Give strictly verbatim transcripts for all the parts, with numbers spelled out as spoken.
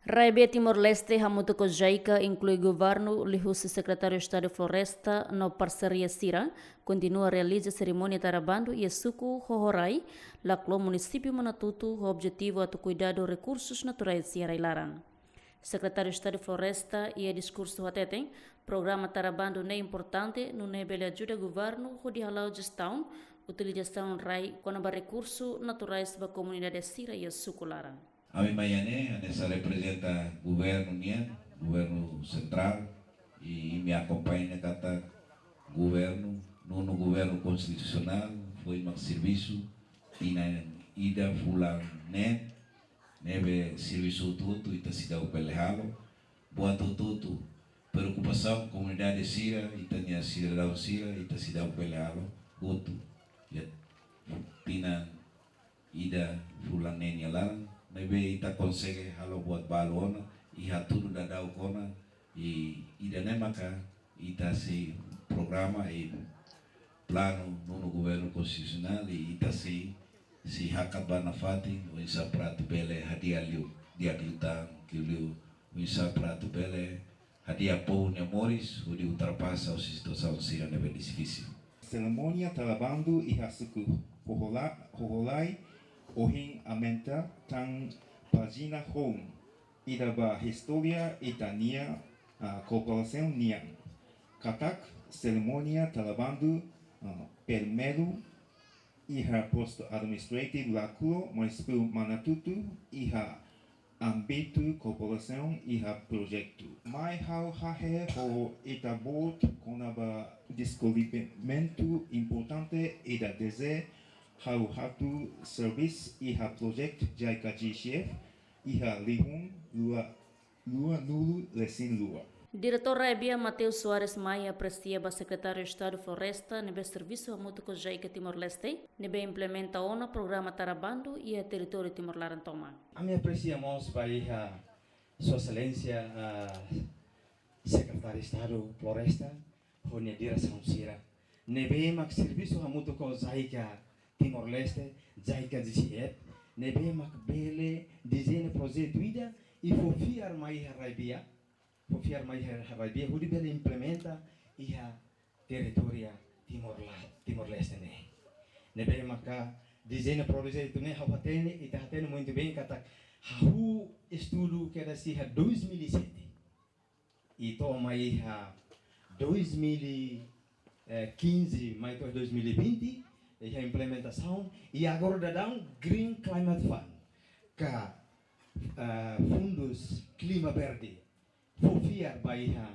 RAEOA Timor-Leste hamutuk ho JICA, inklui governu, liuhusi Sekretáriu Estadu Floresta no parseria sira, kontinua realiza serimónia tara bandu iha suku Hohorai, Laclo, munisípiu Manatutu, ho objetivu atu kuidadu rekursus naturais iha rai-laran. Sekretáriu Estadu Floresta iha diskursu hateten, programa tara bandu ne'e importante, nune'e bele ajuda governu hodi hala'o jestaun utilizasaun rai kona-ba rekursu naturais ba komunidade sira iha suku laran. Ami mai iha ne'e, hanesan reprezenta governu nian, governu sentrál, i imi akompaña katak governu, nonu governu konstitusionál, foin mak servisu, tinan ida fulan neen, ne'ebé servisu hotu-hotu ita seidauk bele halo, buat hotu-hotu, preokupasaun komunidade sira, ita-nia sidadaun sira, ita seidauk bele halo, hotu, iha tinan ida fulan neen nia laran, maibé ita konsege halo buat balu ona, i hatudu daudauk ona, i ida-ne'e maka ita sei programa i planu nonu governu konstitusionál, i ita sei, sei hakat ba nafatin, oinsá para atu bele hadi'a liu, di'ak liután, liuliu, oinsá para atu bele hadi'a povu nia moris, hodi ultrapasa husi situasaun sira ne'ebé difisil. Serimónia tara bandu iha suku Hohola-, Hohorai, ohin aumenta tan pájina home, ida ba istória ita-nia, ah, korporasaun nian. Katak serimónia tara bandu, ah, primeiru iha postu administrativu Laclo, munisípiu Manatutu, iha ámbitu korporasaun iha projetu. Mai ha'u haree ho ita-boot kona-ba dezenvolvimentu importante ida-ne'e, ha'u atu servisu iha projetu JICA GCF iha lihun rua, ruanulu-resin-rua. Diretór RAEOA Mateus Soares mai apresia ba Sekretáriu Estadu Floresta ne'ebé servisu hamutuk ho JICA Timor-Leste, ne'ebé implementa ona programa tara bandu iha territóriu Timor laran tomak. Ami apresia mós ba iha Sua Exelénsia, ah, Sekretáriu Estadu Floresta, ho nia diresaun sira, ne'ebé mak servisu hamutuk ho JICA Timor-Leste, JICA GCF, ne'ebé mak bele dezeña projetu ida i fó fiar mai iha RAEOA, fó fiar mai iha RAEOA, hodi bele implementa iha territóriu Timor la-, Timor-Leste ne'e. Ne'ebé maka dezeña projetu ne'e ha'u hatene, ita hatene muito bem katak hahú estudu kedas iha dois mil e sete. I to'o mai iha dois mil e quinze, mai to'o dois mil e vinte, iha implementasaun, i agora daudaun Green Climate Fund, ka, eh, Fundus Klima Verde, fó fiar ba iha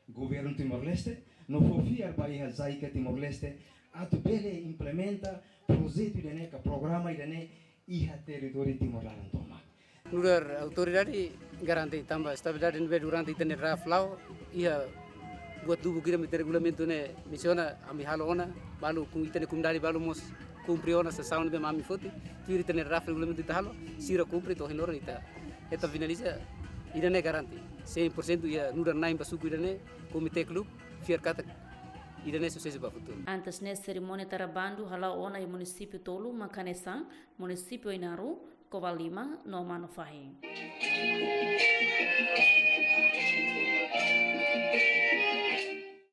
Governu Timor-Leste, no fó fiar ba iha JICA Timor-Leste, atu bele implementa projetu ida-ne'e ka programa ida-ne'e iha territóriu Timor laran tomak. Nu'udar autoridade garante tanba estabilidade ne'ebé durante ita-nia draft la'o, iha buat dubuk ida mak iha regulamentu ne'e mensiona, ami halo ona, balu kum-, ita-nia komunidade balu mós kumpre ona sasán ne'ebé mak ami foti, tuir ita-nia draft regulamentu ita halo, sira kumpre to'o ohin loron ita, ita finaliza, ida-ne'e garante cem por cento iha nu'udar na'in ba suku ida-ne'e, komité klube, fiar katak ida-ne'e susesu ba futuru. Antes ne'e serimónia tara bandu hala'o ona iha munisípiu tolu mak hanesan, munisípiu Ainaro, Covalima, no Manufahi.